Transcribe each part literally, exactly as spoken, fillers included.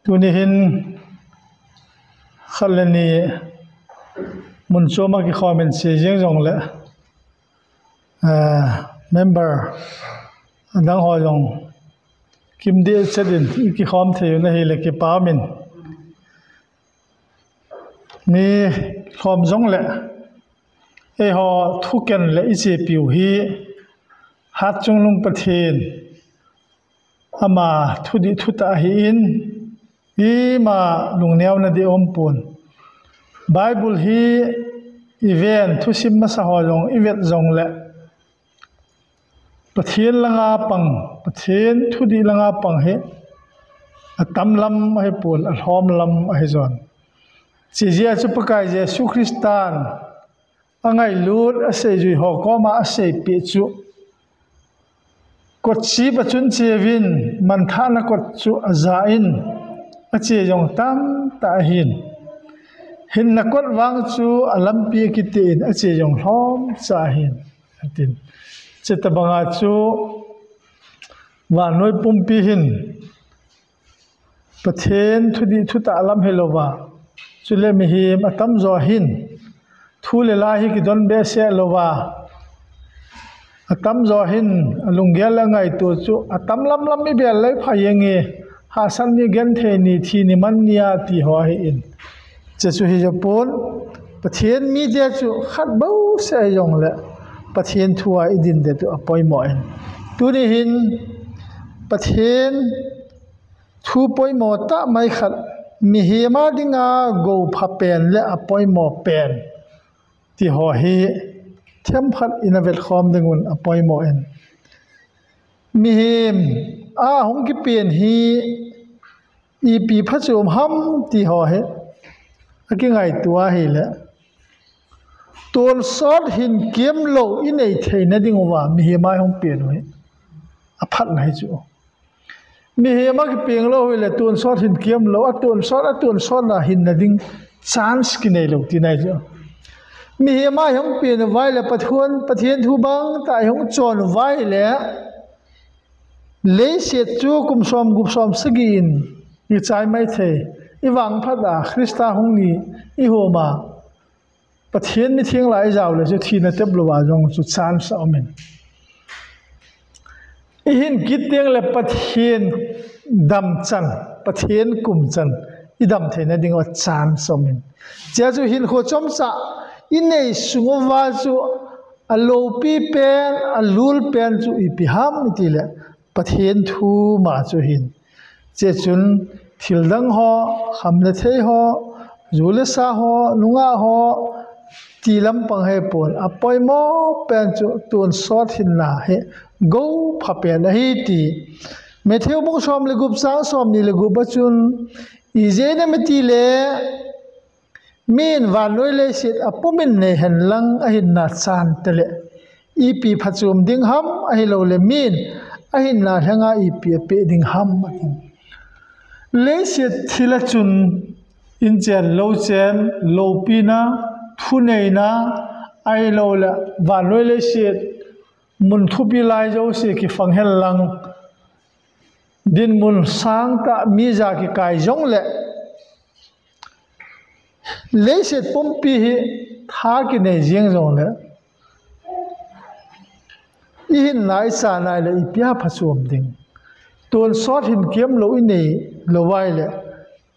Tuni hin khat le ni mun chom a kikhom in sei jeng jongle, eh, member adang ho jong kimdeh chet in i kikhom thei u na hi le kipa min. Mi lhom jongle, eiho thuken le i chepiu hi Hatchungnung Pathen ama thudih thutah ahin, ima lungneo na ding umpon. Bible hi i ven thusim masa ho jong i vet jongle, Pathen langa pang, Pathen thudih langa pang hi atam lam ahi pon, alhom lam ahi jon. Chijeh chu Pakai Jesu Christan angailut aseijui ho koma aseipeh chu, kotchip a chun cheuvin, manthahna kot chu aja in, ache jong tamtah ahin. Hinna kot vang chu alampi akiteh in, ache jong lhomcha ahin, atin. Chuti banga chu vannoi pumpi hin Pathen thudih thutah lam hilouva, chule mihem atamjo hin thu le la hi kidon behseh louva, atamjo hin alunggel le angaito chu atam lamlam i bel lei pha jenge, hahsat ni, genthei ni, thi ni, man ni a ti ho ahin. Chuche chu hijopon, Pathen mite chu khat bouseh hijongle Pathen thu a i din ding chu apoimo in. Tuni hin Pathen thu poimo tah mai khat, mihem a dinga gou pha pen le apoimo pen ti ho hi themkhat i na vetkhom ding un apoimo in. Mihem a hung kipen hi ipi phachom ham ti ho hi akingaito ahile, tonsot hin kemlou i nei theina diuva mihem a hung pen u hi aphatna hi chu. Mihem a kipeng lou hile tonsot hin kemlou, atonsot, atonsot na hinna ding chance kinei lou tina ahi chu. Mihem a hung pen uva ahile Pathen, Pathen thu bangtah hung chon uva ahile, leiset chu kum som gup som sagi in kichai mai thei. I vangphat a Christa hung ni i hom a, Pathen mitheng la i jao le chu thina tep louva jong chu chance aumin. I hin kit tengle Pathen damchan, Pathen kumchan i dam theina diuva chance aumin. Chea chu hinkho chomcha i nei sung uva chu aloupi pen, alul pen chu ipi ham itile Pathen thu ma chu ahin. Chuchun thildang ho, kham le thei ho, ju le sa ho, nungah ho, ti lampang hipon, apoimo pen chu tonsot hinna hi gou pha pen ahi ti. Matthew bung som le gup chang somni le gup a chun, ijeh inem itile, min vannoi leiset apumin nei henlang ahinna chan tele, ipi phachom ding ham, ahiloule min ahinna lhenga ipi apeh ding ham atin. Leiset thil a chun inchen louchen, loupina, thuneina, ahiloule vannoi leiset mun thupi lai jouse kifang henlang, dinmun sangtah mi ja kikai jongle, leiset pumpi hi tha kinei jeng jongle, i hinna i channai le ipi a phachom ding. Tonsot hin kemlou i nei lou ahile,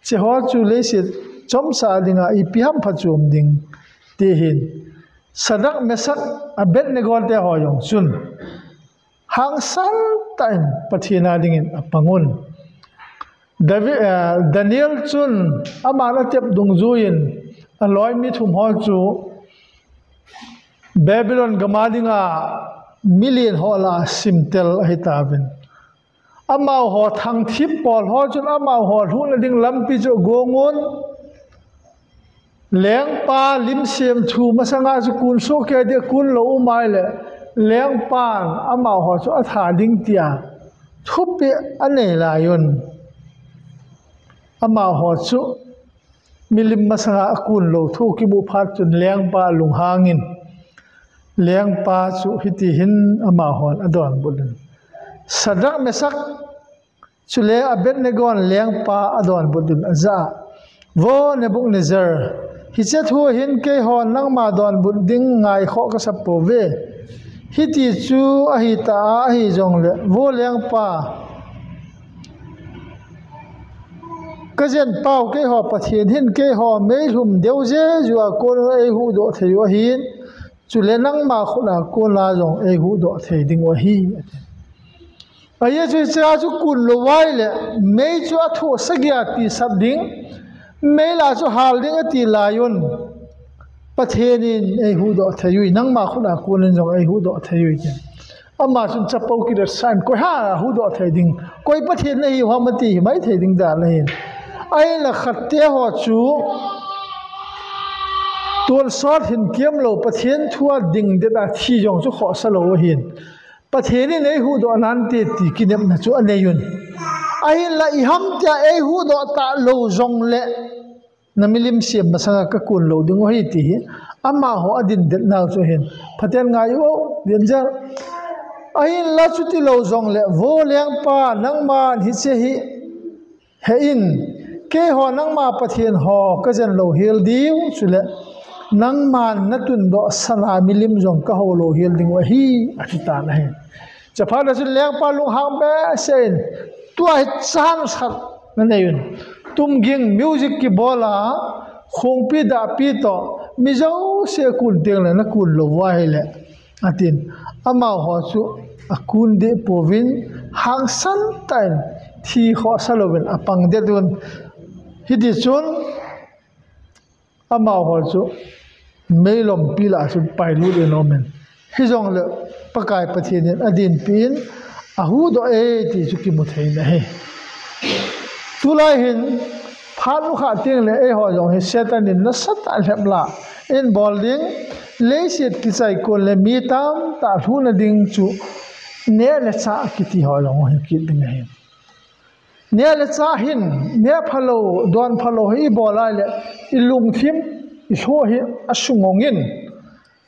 cheho chu leiset chomcha dinga ipi ham phachom ding, ti hin. Sadrak, Mesak, Abednego te ho jong chun hangsan tah in Pathen a dingin apang un. David, eh, Daniel chun aman atep dungjuiyin aloi mi thum ho chu Babylon gam a dinga milen ho lah a simtel ahitauvin. Amaho thangthip pawl ho chun amaho lhuhna ding lampi chu agong un. Lengpa lim semthu masanga chu kun sohkei ding a kun lou um ahile, lengpan amaho chu atha ding tia thupeh anei lai un. Amaho chu milim masanga akun lou thu kimu phat chun lengpa alunghangin, lengpa chu hiti hin amahon adonbut in, Sadrak, Mesak, Chule Abednego in lengpa adonbut un ajah a, Vo Nebuchadnezzar, hiche thu hin keiho nangma donbut ding ngaikhoh kasapouve. Hiti chu ahitah a ahijongle, vo lengpa, kajenpau keiho Pathen hin keiho meilhum deu jeju a kon u eihuhdoh thei u ahin, chule nangma khut a kon a jong eihuhdoh thei ding u ahi, ati. Ajeh chu hichea chu kun lou uva ahile, mei chu athoh sagi a tisat ding, mei lah chu hal ding ati laiyun, Pathen in eihuhdoh thei uvin, nangma khut a kon in jong eihuhdoh thei uvin, ati. Ama chun chapo kiletsah in, koi ham huhdoh thei ding, koi Pathen nahiu ham ati himai thei ding dan ahin. Ahinla khatte ho chu tonsot hin kemlou, Pathen thu a dingdet a thi jong chu khohsa lou ahin, Pathen in eihuhdoh nante ti kinepna chu aneiyun. Ahinla iham tia eihuhdoh talou jongle, namilim sem masanga kakun lou ding u ahi ti hi amaho adindet nau chu ahin. Phaten ngai u, danger. Ahinla chutilou jongle, vo lengpa, nangman hiche hi he in, keiho nangma pathen ho kajen louhel diu, chule nangman natundoh sana milim jong kahou louhel dingu ahi, ati tan ahi. Chaphat a chun lengpa lunghang behseh in, tua hi chance khat nanei un, tumging music kibol a, khongpi dahpi toh mi jouse kun tengle nakun lou uva ahile, atin, amaho chu akun deh pouvin, hangsan tah in thi khohsa louvin apang det un. Hitichun amaho chu meilompi lah a chun pailut in aumin, hijongle Pakai Pathen in adinpi in ahuhdoh e ti chu kimu thei in ahi. Tulai hin phat nukhah tengle eiho jong hi Satan in nasatah in lhep lah in bol ding, leiset kichai kon le mi tamtah lhuhna ding chu neh le chah kiti ho jong hi kit ding ahi. Neh le chah hin, neh phalou, don phalou hi ibol ahile, ilungthim, ilhoh hi asungong in,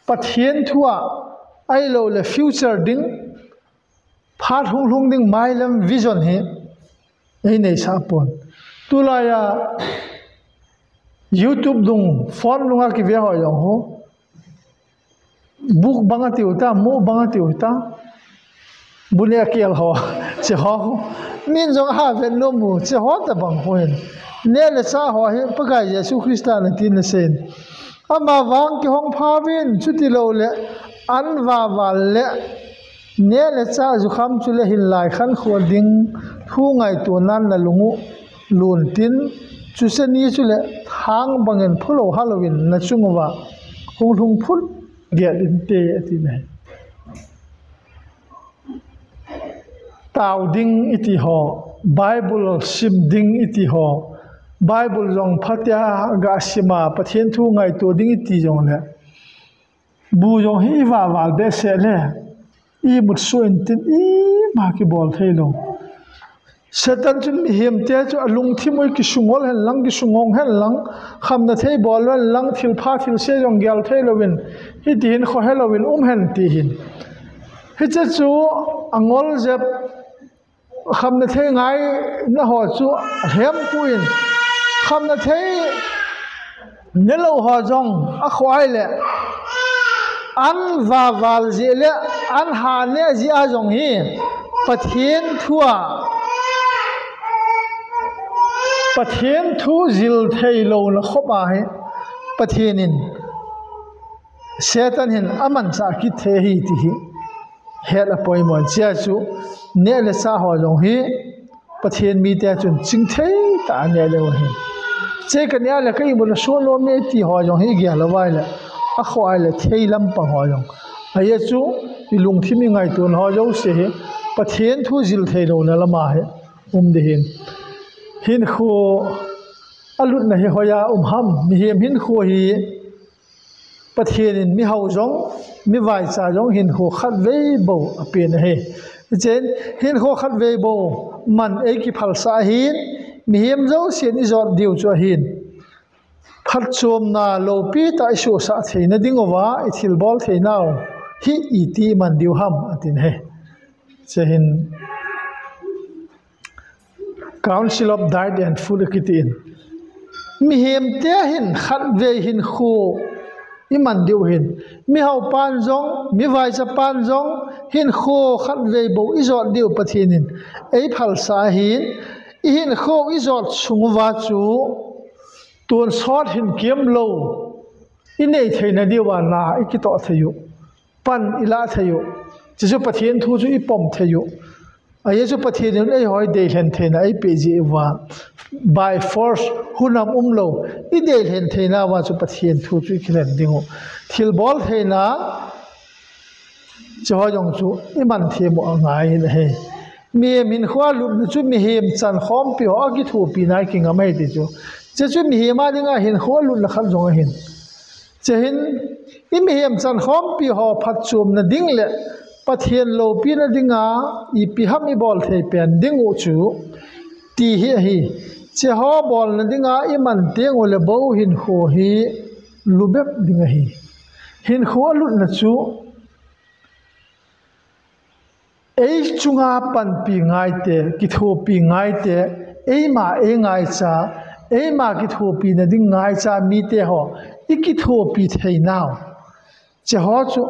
Pathen thu a, ahiloule future ding, phat hunglhung ding mailam vision hi eineisah pon. Tulai a YouTube dung, phone dunga kive ho jong hi, mukbang atiu ta, mukbang atiu ta, bu neh kel ho, cheho, min jong aha vet nom u, cheho tobang khu hin, neh le chah ho hi Pakai Jesu Christa in atin asei in, amavang kihong phauvin, chutiloule an vaval le neh le chah jukham chule hinlai khankho ding thu ngaito nan nalung u luntin, chuche ni chule thang bangin phulou halouvin nachung uva hunglhung phut get inte, ati ahi. Tao ding iti ho, Bible sim ding iti ho, Bible jong phatea gasim a Pathen thu ngaito ding iti jongle, bu jong hi ivaval behseh le, imut soh intin ima kibol theilou. Satan chun mihemte chu alungthim u kisungol henlang, kisungong henlang, khamna thei bol henlang, thilpha thilse jong gel theilouvin, hiti hin khohelouvin um hen ti hin. Hiche chu angol jep, khamna thei ngaina ho chu ahempu in, khamna thei nelou ho jong akhoh ahile, an vaval jeh le an ha neh jeh a jong hi Pathen thu a, Pathen thu jil theilouna khop a hi Pathen in, Satan hin amanchah kit thei ahi ti hi het apoimo in, chea chu neh le chah ho jong hi Pathen mite chun chingthei tah a neh leu ahi. Che kaneh le ka imut asoh nom e ti ho jong hi igel lou ahile, akhoh ahile thei lampang ho jong, ajeh chu ilungthim ingaitona ho jouse hi Pathen thu jil theilouna lama hi um ding ahin. Hinkho alutna hi hoiya um ham? Mihem hinkho hi Pathen in mihao jong, mivaicha jong hinkho khatvei bou apen ahi. Hichun hinkho khatvei bou man eikiphalsah ahin, mihem jousen ijot diu chu ahin, phatchomna loupitah isuhsah theina dinguva ithilbol theinau hi iti iman diu ham, atin ahi. Chehin Council of Diet and Food akitin. Mihem te hin khatvei hinkho iman diu hin, mihao pan jong, mivaicha pan jong, hinkho khatvei bou ijot diu Pathen in eiphalsah ahin, ihinkho ijot sung uva chu tonsot hin kiamlou inei theina diuva na ikitoh thei u, pan ilah thei u, chuchu Pathen thu chu ipom thei u. Ajeh chu Pathen in eiho deilhen theina eipeh jeh uva, by force, hunam umlou, ideilhen theina uva chu Pathen thu chu ikilhen diu. Thilbol theina, chuho jong chu iman them u angai in ahi. Mihem hinkho lutna chu mihem chankhompi ho akithopina kingam ahi ti chu. Chuchu mihem a dinga hinkho lutna khat jong ahin. Chuhin, imihem chankhompi ho phatchomna ding le Pathen loupina dinga ipi ham ibol thei pen ding u chu, ti hi ahi. Chuho bolna dinga iman teng ule bou hinkho hi lubep ding ahi. Hinkho lutna chu ei chunga panpi ngaite, kithopi ngaite, eima eingaicha, eima kithopina ding ngaicha mite ho ikithopi theinau, chuho chu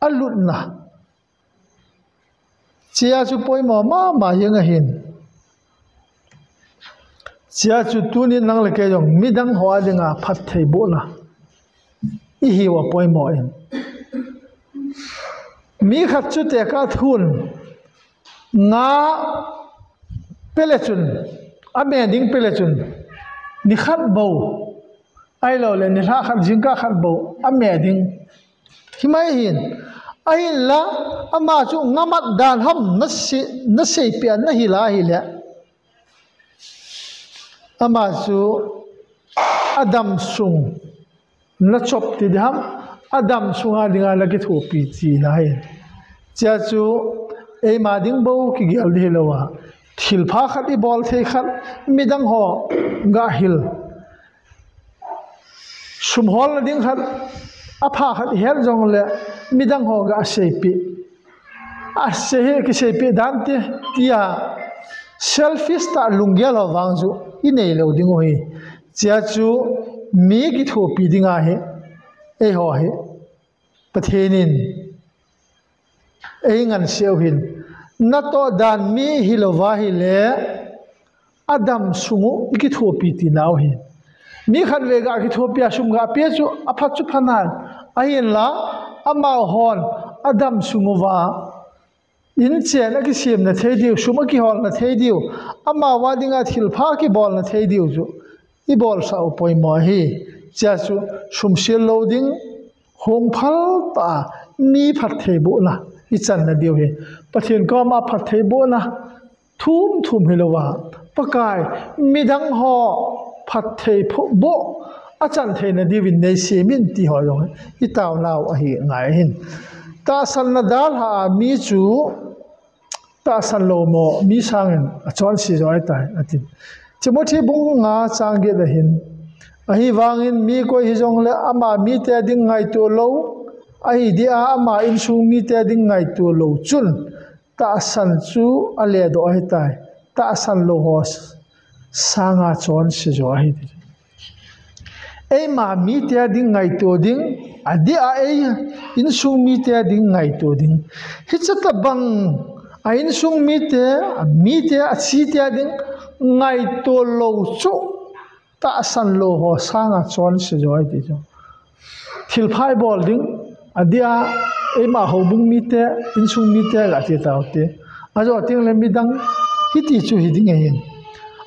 alutna. Chea chu poimo mama jeng ahin. Chea chu tunin nang le kei jong midang ho a dinga phattheibohna ihiu a poimo in. Mi khat chu tekah thun nga pele chun, ame ding pele chun, nikhat bou, ahilouleh nilhah khat, jingkah khat bou ame ding himai hin. Ahinla, ama chu ngamat dan ham nasei, naseipeh a nahil ahile, ama chu adam sung nachop ti diham, adam sunga dinga nakithopi tina ahi. Chea chu eima ding bou kigel ding hilouva, thilpha khat ibol thei khat, midang ho gahil, sum holna ding khat, apha khat ihet jongle midang ho gaseipeh, asei hi kiseipeh dante, tia selfish tah lunggel ho vang chu inei lou ding u ahi. Chea chu mi kithopi dinga hi eiho hi Pathen in einganseu hin, natoh dan mi hilouva ahile, adam sung u ikithopi tinau ahi. Mi khatvei gakithopi a sum gapeh chu aphat chu phanai. Ahinla, amahon adam sung uva inchen akisemna thei diu, sum akiholna thei diu, amahon dinga thilpha kibolna thei diu chu ibolsah u poimo ahi. Chea chu sumsel lou ding, hongphal tah a mi phattheibohna ichanna diu ahi. Pathen koma phattheibohna thum thum hilouva, Pakai, midang ho phattheiboh achan theina diuvin neisem in ti ho jong itaonau ahi ngai ahin. Tahsanna dalha a mi chu tahsan lou mo mi sangin achonse jo ahitai, atin. Timothy bung nga chang get ahin, ahivangin mi koi hijongle ama mite ding ngaito lou, ahi dia ama insung mite ding ngaito lou chun tahsan chu aledoh ahitai, tahsan lou ho sanga chonse jo ahi. Eima mite a ding ngaito ding, adeh a ei insung mite a ding ngaito ding. Hiche tobang a insung mite, amite, achite a ding ngaito lou chu tahsan lou ho sanga chonse jo ahi ti chu. Thilpha ibol ding, adeh a eima houbung mite, insung mite gati taute. Ajo tengle midang hiti chu hiding ahin.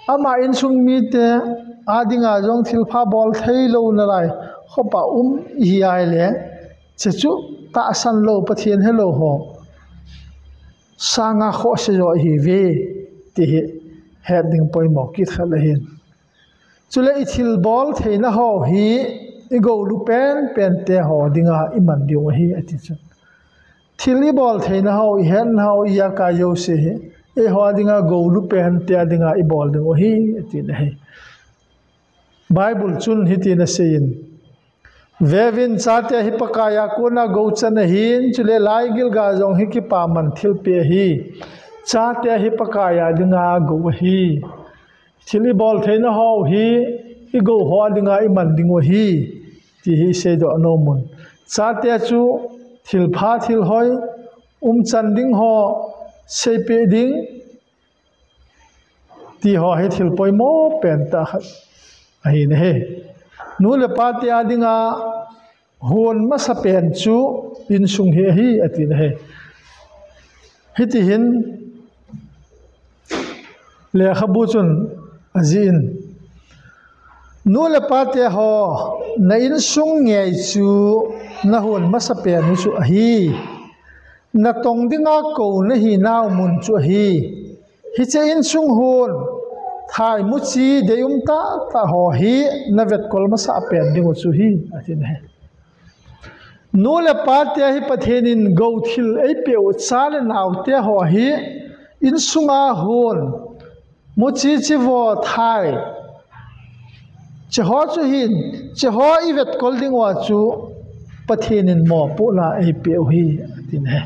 Ama insung mite a dinga jong thilpha bol theilou nalai khopa um ihi ahile, chuchu tahsan lou, Pathen helou ho sanga khohse jo ihiuve, ti hi het ding poimo kit khat ahin. Chule ithilbol theina ho hi igolu penpen te ho dinga iman diu ahi, ati chun. Thil ibol theina ho, ihetna ho, ijakai jouse hi eiho a dinga golu pen te a dinga ibol diu ahi, atin ahi. Bible chun hitin aseiyin, Veuvin, chate hi Pakai a kona gouchan ahin, chule laigilga jong hi kipaman thilpeh ahi. Chate hi Pakai a dinga gou ahi. Thil ibol theina ho hi igou ho a dinga iman ding u ahi, ti hi iseidoh nom un. Chate chu thilpha thilhoi, umchan ding ho seipeh ding, ti ho hi thil poimo pen tah khat ahi nahi. Nu le pate a dinga hon masa pen chu insung hi ahi, ati nahi. Hiti hin lekhabu chun ajih in, nu le pate ho, na insung ngei chu na hon masa pen u chu ahi. Na tong dinga kou na hinau mun chu ahi. Hiche insung hon, thai muchi deium tahtah ho hi na vetkol masa pen ding u chu ahi, ati nahi. Nu le pate hi Pathen in gou thil eipeh u, cha le naote ho hi insunga hon, muchi chivo thai, cheho chu hin, cheho ivetkol ding uva chu Pathen in mopohna eipeh u ahi, ati nahi.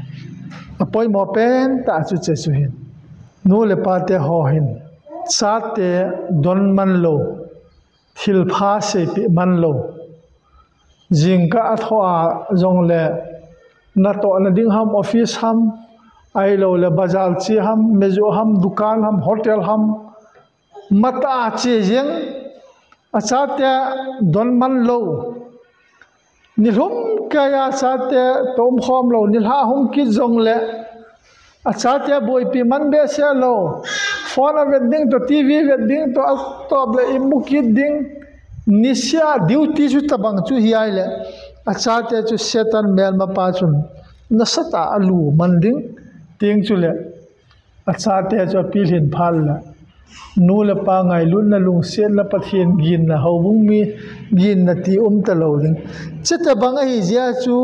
Apoimo pen tah chu hiche chu hin. Nu le pate ho hin chate don man lou, thilpha seipeh man lou, jingkah athoh a jongle natohna ding ham, office ham, ahiloule bazar che ham, mejoh ham, dukan ham, hotel ham, matah a che jeng, achate don man lou, nilhum keiya chate toh umkhom lou, nilhah hung kit jongle achate boipi man behseh lou, phone avet ding toh, TV vet ding toh, atople imu kit ding, nisea duty chu tobang chu hi ahile, achate chu Satan melmapa chun nasatah a alu man ding, teng chule achate chu apilhin phat le, nu le pa ngailutna, lungsetna, Pathen ginna, houbung mi ginna ti um talou ding. Chutobang ahi jeh chu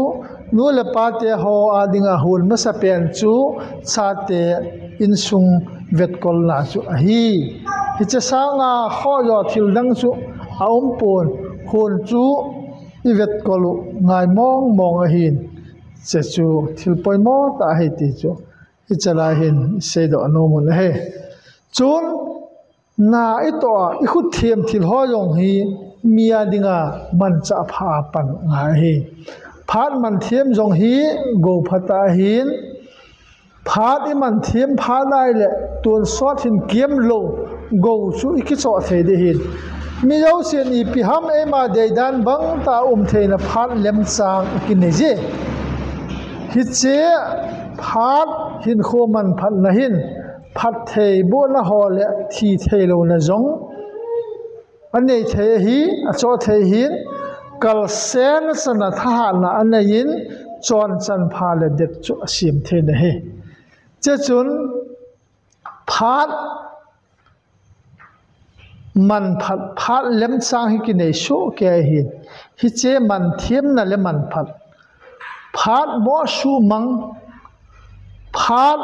nu le pate ho a dinga hon masa pen chu chate insung vetkolna chu ahi. Hiche sanga khoh jo thil dang chu aumpon, hon chu ivetkol u ngai mong mong ahin, hiche chu thil poimo tah ahi ti chu hiche lai hin iseidoh nom un ahi. Chun na itoh a ikhut them thil ho jong hi mi a dinga manchah pha a pan ngai ahi. Phat man them jong hi gou phatah ahin, phat iman them phat ahile tonsot hin kemlou gou chu ikichoh thei ding ahin. Mi jousen ipi ham eima deidan bangtah a um theina phat lemchang ikinei je. Hiche phat hinkho manphatna hin phatthei bohna ho le thi theilouna jong anei thei ahi, achoh thei ahin, kalsena chana thahatna anei in, chonchan pha le det chu asem thei ahi. Hiche chun phat manphat, phat lemchang hi kinei soh kei ahin. Hiche manthemna le manphat, phat moh suhmang, phat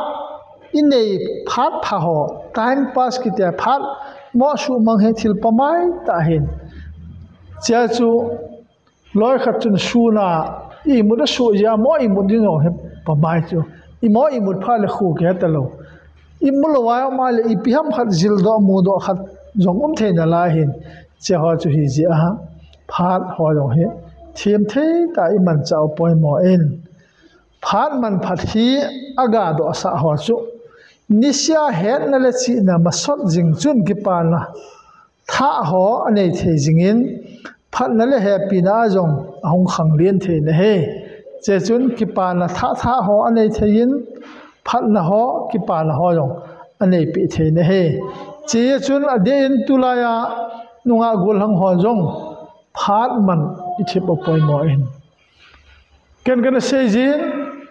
inei, phat pha ho, time pass kiti a, phat moh suhmang hi thil pamai tah ahin. Hichea chu loi khat chun sun a imut asuh jeh a moh imut ding jong hi pamai chu. Imoh imut phat le kho kihe talou, imu lou a um a le ipi ham khat jildoh mudoh khat jong um thei nalai ahin. Hiche ho chu hijeh a phat ho jong hi themthei tah a imanchah u poimo in, phat manphat hi agadohsah ho chu nisea hetna le chihna masot jing chun kipana thah ho anei thei jingin, phatna le hepina a jong ahung khanglen thei ahi. Hiche chun kipana thah thah ho anei thei in, phatna ho, kipana ho jong aneipeh thei ahi. Hiche chun adeh in tulai a nungah gollhang ho jong phat man ithep u poimo in, ken kana sei jin,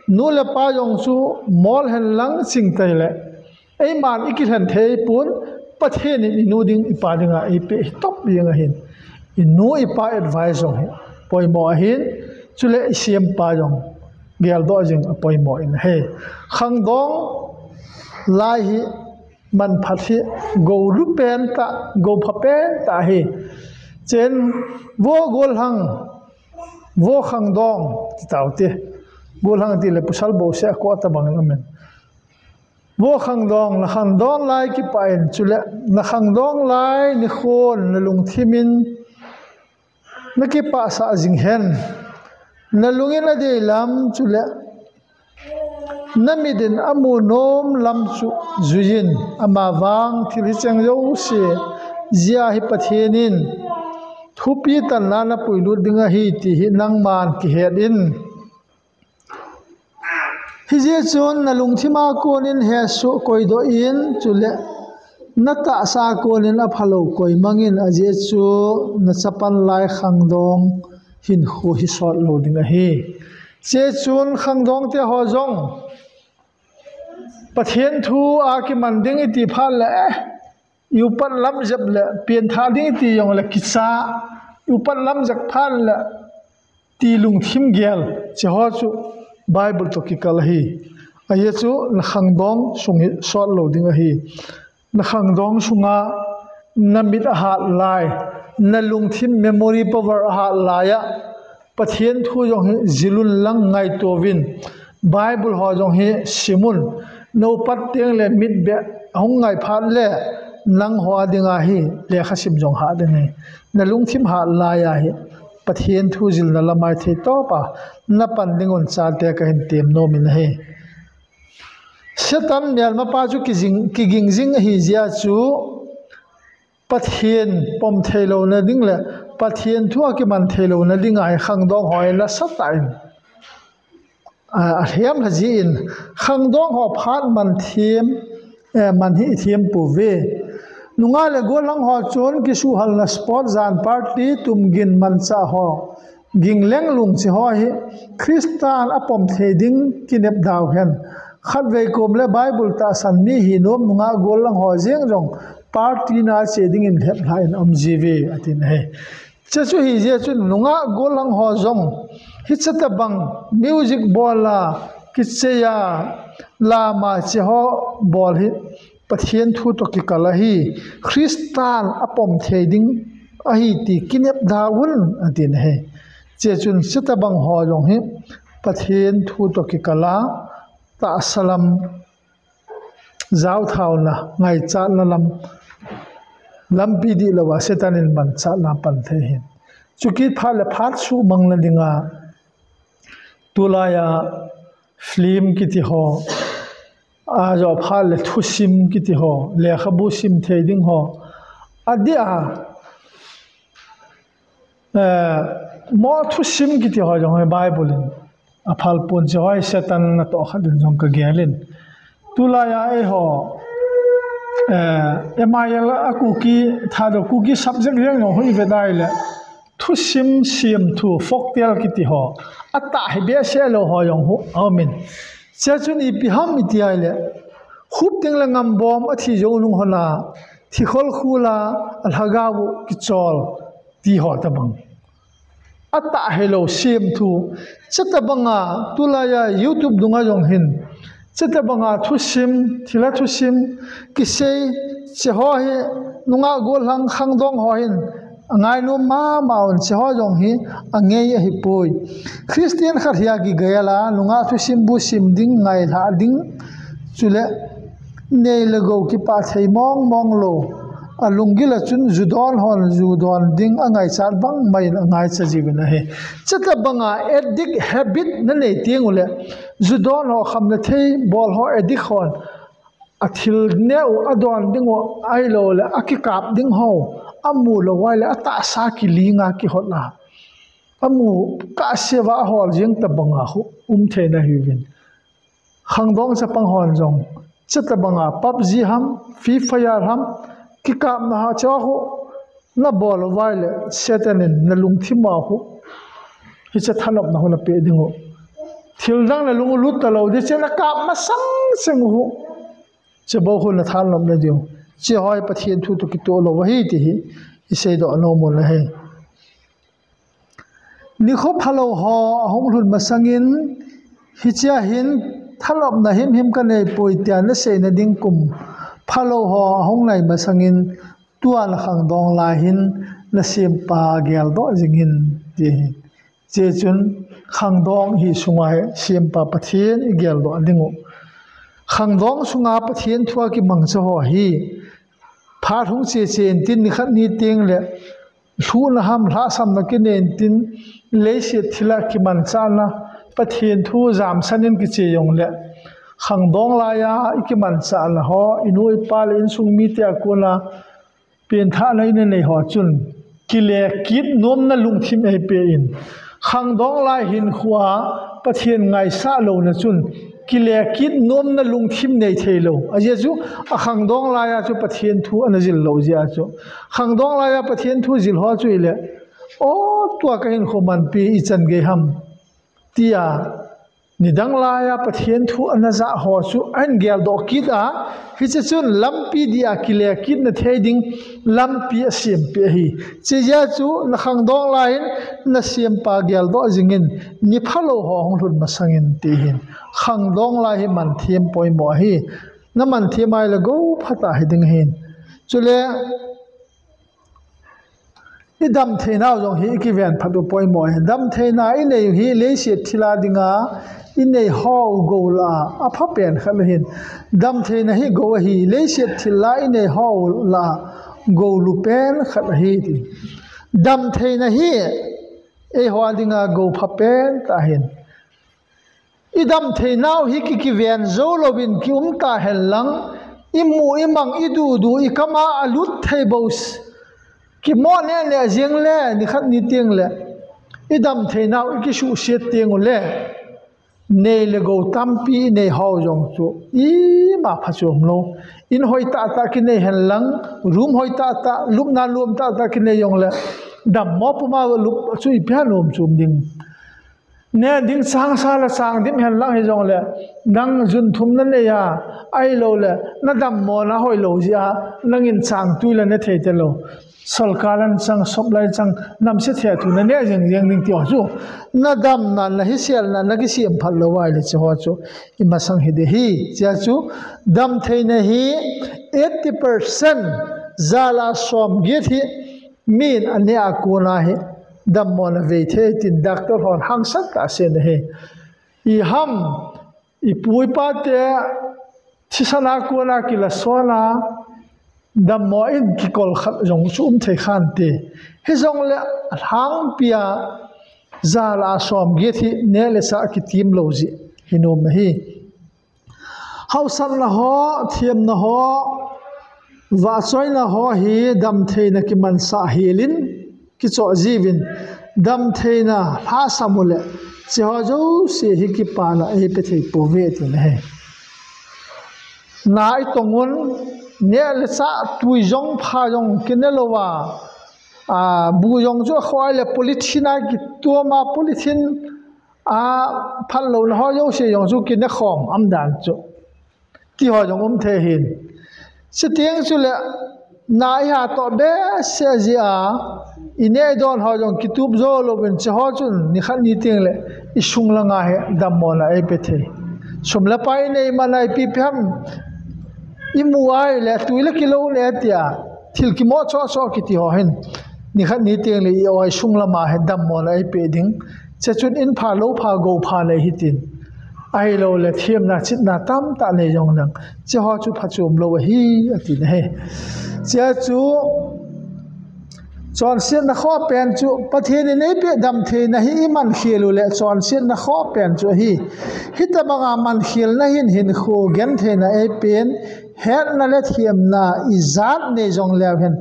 nu le pa jong chu mol hen lang chingtai le eiman ikilhen thei pon, Pathen in inu ding ipa dinga eipeh hi top jeng ahin. Inu ipa advice jong hi poimo ahin, chule isempa jong geldoh jing apoimo in ahi. Khangdong lai hi manphat hi gou lu pen tah, gou pha pen tah ahi. Chen vo gollhang, vo khangdong ti taute. Gollhang tile pasal bouseh a koi tabang in amen. Vo khangdong, na khangdong lai kipah in, chule na khangdong lai nikhon na lungthimin na kipahsah jing hen. Na lungin adei lam, chule na mitin amu nom lam chu juiyin, amavang thil hicheng jouse jeh a hi Pathen in thupi tanna na puilut ding ahi ti hi nangman kihet in. Hijeh chun na lungthima konin hesoh koidoh in, chule na tahsa konin aphalou koimangin, ajeh chu na chapan lai khangdong hinkho hi sot lou ding ahi. Hijeh chun khangdong te ho jong Pathen thu a kiman ding iti phat le, eh, i upat lam jep le, pengthah ding iti jong le kicha, i upat lam jep phat le, ti lungthim gel, hiche ho chu Bible toh kikal ahi. Ajeh chu na khangdong sung hi sot lou ding ahi. Na khangdong sunga na mit ahat lai, na lungthim memory power ahat lai a, Pathen thu jong hi jilun lang ngaito uvin, Bible ho jong hi simun, na upat teng le mit beh ahung ngai phat le, nangho a dinga hi lekha sim jong hat ding ahi. Na lungthim hat lai a hi Pathen thu jilna lam a hi thei topa na pan ding un chate kahin tem nom in ahi. Satan melmapa chu kijing, kiging jing ahi jeh a chu Pathen pom thei louna ding le Pathen thu a kiman thei louna ding a hi khangdong ho hi nasatah in, a, alhem lha jin, khangdong ho phat man them, eh, man hi i them pouve. Nungah le gollhang ho chun kisuhhalna, sport, jan party, tumgin, manchah ho, ging leng lung hiche ho hi Christan apom thei ding kinep dau hen. Khatvei kom le Bible tahsan mi hi nom nungah gollhang ho jeng jong party na che dingin lhep lha in um jiuve, atin ahi. Hiche chu hijeh chun nungah gollhang ho jong hiche tabang music bol a, kichei a, lam a hiche ho bol hi Pathen thu toh kikal ahi, Christan apom thei ding ahi ti kinep da un, atin ahi. Hiche chun hiche tabang ho jong hi Pathen thu toh kikal a, tahsa lam, jaothaona, ngaichatna lam, lampi dihlou a Satan in manchatna pan thei ahin. Chukit phat le phat suhmang na dinga, tulai a film kiti ho, ajo phat le thusim kiti ho, lekhabu sim thei ding ho, adeh a, eh, mo thusim kiti ho jong hi Bible in aphal pon, hiche ho hi Satan natoh khat in jong kagel in. Tulai a eiho, eh, M I L a Kuki, Thadou Kuki subject jeng jong hi ivet a ahile, thusim, semthu, folktale kiti ho atah hi behseh lou ho jong hi aumin. Hiche chun ipi ham iti ahile, khup teng le ngambom, athi jou nung hon a thikhol khul a, alhagao u kichol ti ho tabang, atah hilou semthu, hiche tabang a tulai a YouTube dunga jong hin hiche tabang a thusim, thilha thusim kisei, hiche ho hi nungah gollhang khangdong ho hin angainom mama un, hiche ho jong hi angei ahipoi. Christian khat hi a kigel a nungah thusim bu sim ding, ngailhah ding, chule nei le gou kipah thei mong mong lou, alunggil a chun judon hon judon ding angaichat bangma in angaicha jiuvin ahi. Hiche tabang a addict habit nanei teng ule, judon ho, khamna thei bol ho, addict hon athil neh u adon ding u, ahiloule akikap ding ho amu lou uva ahile atahsa kiling a kihot a, amu kahseuva ahol jeng tabang a khu um thei nahiuvin. Khangdong chapang hon jong hiche tabang a PUBG ham, Free Fire ham, kikapna ha, hiche ho khu nabol uva ahile Satan in nalungthim a khu hiche thanopna khu napeh ding u. Thildang nalung u lut talou ding, hiche nakap masang seng u khu hiche bou khu nathanopna diu. Hiche ho hi Pathen thu toh kitoh lou ahi ti hi iseidoh nom u ahi. Nikho phalou ho ahung lhun masangin, hichea hin thanopna himhim kaneipoi tia naseina ding kum phalou ho ahung nai masangin, tua nakhangdong lai hin nasempa geldoh jingin, ti ahi. Hiche chun khangdong hi sunga hi sempa Pathen igeldoh ding u. Khangdong sunga Pathen thu a kimangcha ho hi phat hung che che intin, nikhat ni teng le lhuhna ham, lhahsamna kinei intin, leiset thil a kimanchahna, Pathen thu jamsan in kiche jong le, khangdong laiya i kimanchahna ho, i nu i pa le insung mite a kona penthahna i nei ho chun, kile kit nomna lungthim ei pe in, khangdong lai hinkhoa Pathen ngaisah louna chun, kile kit nomna lungthim nei thei lo. Ajeh chu, a khangdong laiya chu Pathen thu ana jil lo jeh a chu. Khangdong laiya Pathen thu jil ho chu ile, o, tua ka hinkho manpi i chan gei ham, tia, nidang laiya Pathen thu ana jah ho chu ahin geldoh kit a, hiche chun lampi dia kile kitna thei ding lampi asempeh ahi. Chejeh chu na khangdong lai in na sempa geldoh jingin, ni phalou ho hung lhun masangin tihin, khangdong lai hi manthem poimo ahi. Na manthem a ile gou phatah hiding ahin. Chule, i damtheinau jong hi i kiven phat u poimo ahi. Damtheina i nei u hi leiset thil a dinga i nei ho u gou lah a aphapen khat ahin. Damtheina hi gou ahi, leiset thil a i nei ho u lah a gou lupen khat ahi ti. Damtheina hi eiho a dinga gou phapen tah ahin. I damtheinau hi ki, kiven jou louvin ki um tahen lang, i mu i mang i dudu i kama alut thei bou, kimo neh neh jeng le, nikhat ni teng le, i damtheinau i kisuhset teng u le, nei le gou tampi i nei ho jong chu ima phachom lou. In hoi tahtah kinei hen lang, room hoi tahtah, lupna nom tahtah kinei jong le, dammo puma lup chu ipi a nom chom ding. Neh ding changsa le chang dim hen lang hijong le, nang jun thum na nei a, ahilou le, na dammona hoilou jeh a, nangin chang twi le ne thei talou. Solkal an chang, sop lai chang, namse thei a thu na neh jeng jeng ding ti ho chu. Na damna, na hiselna, na kisem phat lou a ile hiche ho chu i masang hi ding ahi. Chea chu, damtheina hi eighty percent, ja lah a som get hi, min aneh a kona hi dammona vei thei tin doctor hon hangsan tah a asei ahi. Iham, ipu ipa te thisan a kona kilason a dammo in kikol khat jong chu um thei khan te. Hijongle alhangpia ja lah a som get hi neh le chah kitim lou jeh hi nom ahi. Hausatna ho, themna ho, vahchoina ho hi damtheina kimansah helin, kichoh jiuvin, damtheina lhahsam u le, hiche ho jouse hi kipana eipe thei pouve tina ahi. Na itong un, neh le chah twi jong pha jong kine louva, a, bu jong chu akhoh le polythene a kituam a, polythene a phatlouna ho jouse jong chu kine khom umdan chu. Ti ho jong um thei ahin. Chuteng chule na iha toh behseh jeh a, ineh idon ho jong kitup jou louvin hiche ho chun nikhat ni teng le isung langa hi dammona eipe thei. Sum le pai inei man a ipi ipi ham imu a ile twi le kilou ne tia thil kimoh choh choh kiti ho hin nikhat ni teng le i-o isung lama hi dammona eipe ding. Hiche chun in pha lou pha gou pha nei hitin. Ahilou le themna chitna tamtah nei jong leng, hiche ho chu phachom lou ahi, ati ahi. Hichea chu chonsetna khoh pen chu Pathen in eipeh damtheina hi iman khel u le chonsetna khoh pen chu ahi. Hitobanga man khelna hin hinkho gentheina eipen, hetna le themna ijat nei jong leu hen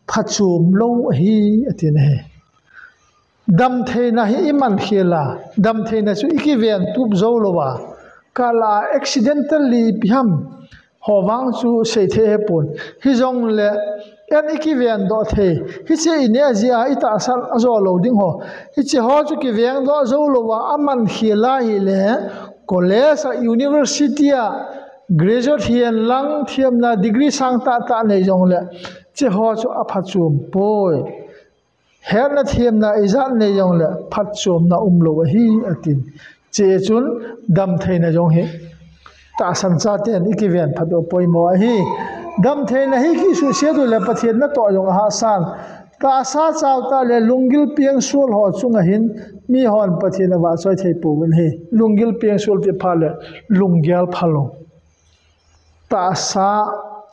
phachom lou ahi, ati ahi. Damtheina hi iman khel a, damtheina chu ikiven tup jou louva, kal a accidentally ipi ham ho vang chu seithei ahipon. Hijongle, en ikiven doh thei, hiche ineh jeh a itahsan ajo lou ding ho, hiche ho chu kiven doh jou louva, aman khel ahile, college a, university a, graduate hihen lang, themna degree sang tahtah nei jongle, hiche ho chu aphachom poi. Hetna themna ijat nei jongle phatchomna umlou ahi, atin. Hiche chun damtheina jong hi tahsan chaten ikiven phat u poimo ahi. Damtheina hi kisuhset u le Pathen natoh jong ahahsan. Tahsa chaotah le lunggil pengsol ho chunga hin mihon Pathen avahchoi thei pouvin ahi. Lunggil pengsol ti phat le lunggel phalou. tahsa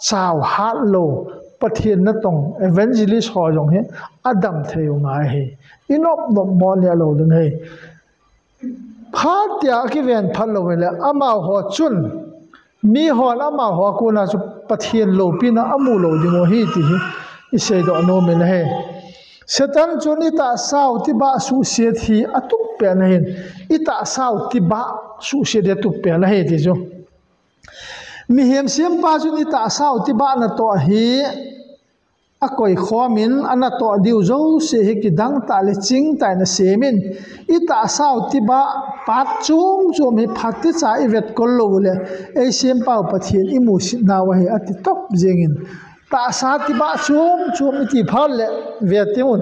chao hat lou, Pathen natong evangelist ho jong hi adam thei u ngai hi. I nop nop mo neh lou ding hi. Phat tia kiven phat lou le amaho chun, mihon amaho a kona chu Pathen loupina amu lou ding u hi ti hi i seidoh nom in ahi. Satan chun i tahsa u tibah suhset hi atup pen ahin, i tahsa u tibah suhset hi atup pen ahi ti chu. Mihem sempa chun i tahsa u tibah natoh hi akoi khom in, anatoh diu jouse hi kidang tah le ching tah in asem in, i tahsa u tibah part chom chom hi phat techa i vetkol lou le, ei sempa u Pathen i musit nau ahi ati top jeng in, tahsa tibah chom chom i ti phat le ve ti un.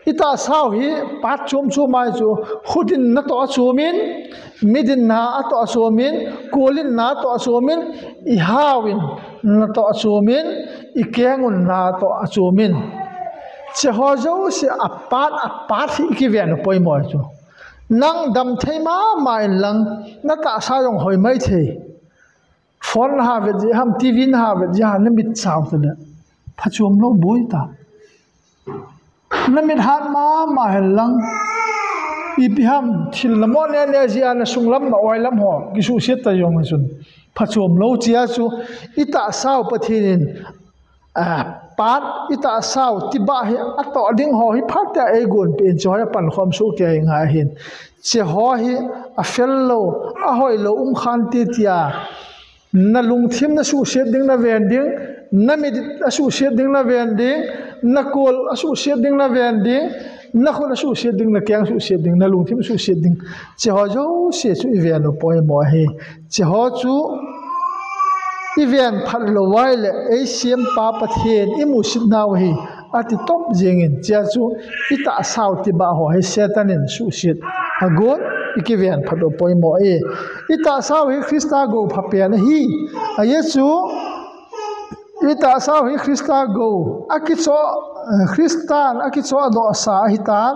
I tahsa u hi part chom chom ahi chu, khut in natoh a chom in, mit in natoh a chom in, kol in natoh a chom in, i hao in natoh a chom in, i keng un natoh a chom in. Cheho jouse a part a part hi i kiven u poimo chu. Nang dam thei mama in lang, na tahsa jong hoi mai thei. Phone na ha vet jeh ham, T V na ha vet jeh ham, na mit chao ta le phachom lou boi ta. Na mit hat mama hen lang, ipi ham thil na mo neh neh jeh a na sunglam na oilam ho kisuhset ta jong chun phachom lou chia chu i tahsa u Pathen in, a, part i tahsa u tibah hi atoh ding ho hi phat tia ei gon pen chu hoi a pankhom soh kei ngai hin. Cheho hi afel lou, ahoi lou um khan ti tia. Na lungthim na suhset ding na ven ding, na mit a suhset ding na ven ding, na kol a suhset ding na ven ding, na khut a suhset ding, na keng suhset ding, na lungthim suhset ding. Cheho jouse chu i ven u poimo ahi. Cheho chu i ven phat lou vai le, ei sempa Pathen i musit nau ahi. Ati top jeng in, chia chu i tahsa u tibah ho hi Satan in suhset agon, i kiven phat u poimo e. I tahsa u hi Christa gou phapen ahi. Ajeh chu i tahsa u hi Christa gou, akichoh, eh, Christan akichoh doh sa ahitan.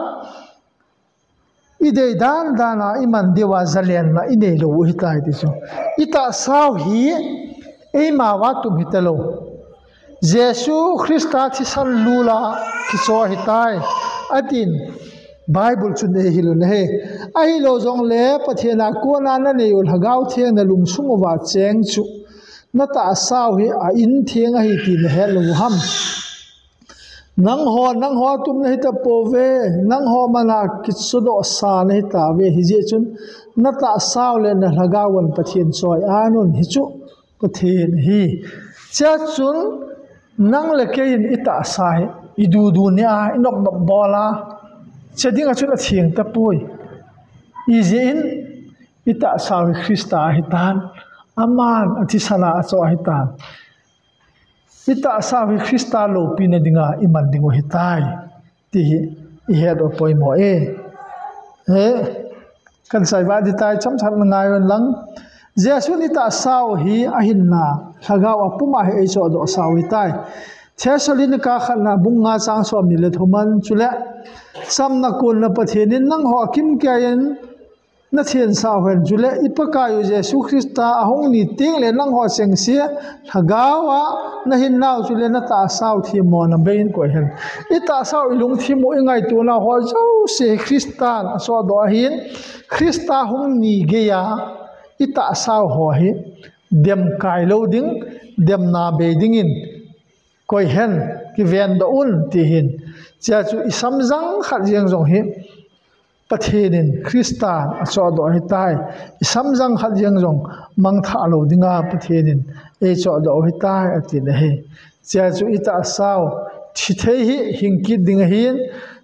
I dei dan dan a i man diu a zalenna i nei lou u ahitai ti chu. I tahsa u hi eima a tum hita lou. Jesu Christa thisan lul a kichoh ahitai, atin Bible chun ei hil u ahi. Ahilou jongle Pathen a kona na nei u Lhagao Theng na lungsung uva cheng chu, na tahsa u hi a in theng ahi ti na het lou u ham. Nangho, nangho a tum na hita pouve, nangho man a kichoh doh sa na hita ve, hijeh chun na tahsa u le na lhagao un Pathen choi-at un, hichu Pathen ahi. Chia chun nang le kei in i tahsa hi i dudu ne a, i nop nop bol a, chia ding a chun atheng tapoi. Ijeh in i tahsa u hi Christa ahitan, aman athisan a achoh ahitan. I tahsa u hi Christa loupina dinga i man ding u ahitai, ti hi i het u poimo e. He, kan seiva ding tai, chomcha na ngai un lang. Jesu in i tahsa u hi ahinna lhagao a pum a hi eichoh doh sa u ahitai. Thessalonica khatna bung nga chang som ni le thum a chule, chamna konna Pathen in nangho a kimkei in na thensah u hen, chule i Pakaiyu Jesu Christa ahung ni tengle nangho chengse lhagao a na hinnau chule na tahsa u themmona bei in koi hen. I tahsa u, i lungthim u, i ngaitona ho jouse hi Christan achohdoh ahin, Christa hung ni geiya i tahsa u ho hi demkai lou ding, demna bei dingin koi hen, kivendoh un, ti hin. Chea chu i samjang khat jeng jong hi Pathen in Christa achohdoh ahitai. I samjang khat jeng jong mangthah lou dinga Pathen in eichohdoh u ahitai, atin ahi. Chea chu i tahsa u thithei hi hing kit ding ahin,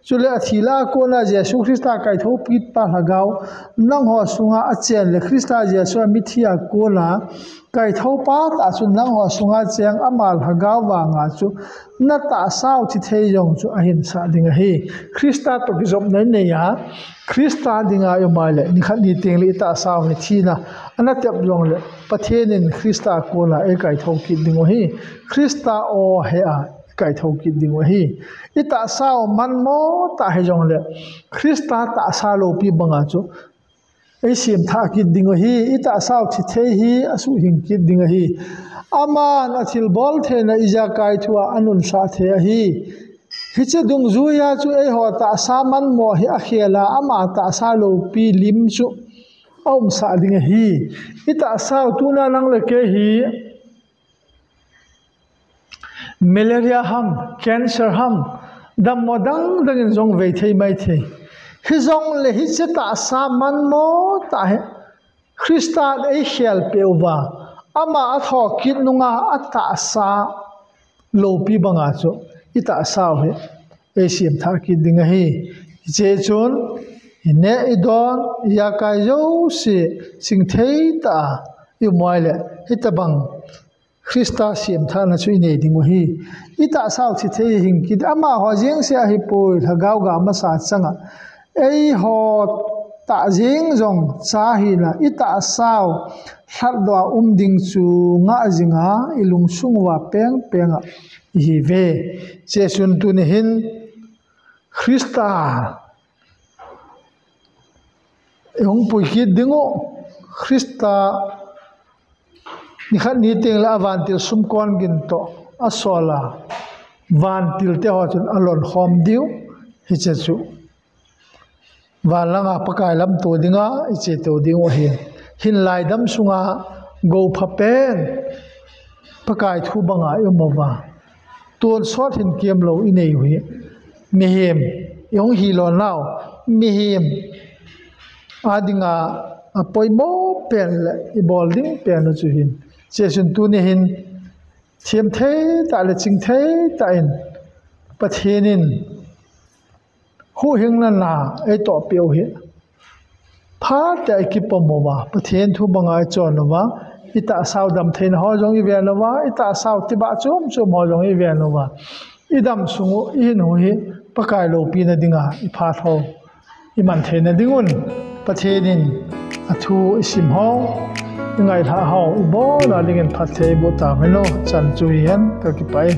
chule athi lah a kona Jesu Christa kaithou kitpa lhagao nangho sunga achen le Christa Jesu a mithi a kona kaithoupa tah chun nangho sunga cheng ama lhagao vanga chu na tahsa u thithei jong chu ahinsah ding ahi. Christa toh kijopna i neiya, Christa dinga i um a le nikhat ni tengle i tahsa u hi thina ana tep jongle Pathen in Christa kona eikaithou kit ding u ahi. Christa o hea kaithou kit ding u ahi. I tahsa u manmo tah hijongle Christa tahsa loupi banga chu eisem thah kit ding ahi. Itahsau thithei hi asuhhing kit ding ahi. Aman athilbol theina ijakai thua anunlhah thei ahi. Hiche dungjuiya chu eiho tahsa manmo hi akhel a, ama tahsa loupi lim chu aumsah ding ahi. Itahsau tuna nang le kei hi malaria ham, cancer ham, dammo dangdang in jong vei thei maithei. Hijongle hiche tahsa manmo tah hi Christan eikhelpeh uva, ama atho kit nunga atahsa loupi banga chu itahsau hi eisem thah kit ding ahi. Hiche chun ineh idon, ijakai jouse chingthei tah a ium uleh, hitobang Christa semthahna chu inei ding u ahi. Itahsau thithei hing kit, amaho jengse ahipoi, lhagao ga masa changa eiho tah jeng jong cha hina, itahsau lhatdoh a um ding chu ngah jinga ilungsung uva pengpenga ihiuve. Hiche chun tuni hin Christa ihung pui kit ding u, Christa nikhat ni tengle avantil sumkon gin toh asol a, vantil teho chun alonkhom diu, hiche chu van langa Pakai lamto dinga icheto ding u ahi. Hinlai dam sunga gouphapen Pakai thu banga ium uva, tonsot hin kemlou inei u hi, mihem ihung hilou nau, mihem adinga apoimo pen le ibol ding pen u chu hin, hiche chun tuni hin themthei tah le chingthei tah in Pathen in huhhingna na eitohpeh u hi phatea ikipom uva, Pathen thu banga ichon uva, itahsau damtheina ho jong iven uva, itahsau tibah chom chom ho jong iven uva, idam sung u, ihin u hi Pakai loupina dinga iphat ho iman theina dingun, Pathen in athu isim ho, ingailhah ho, ibon a dingin phatthei eiboh tauvin, chan chu hihen, kakipah e.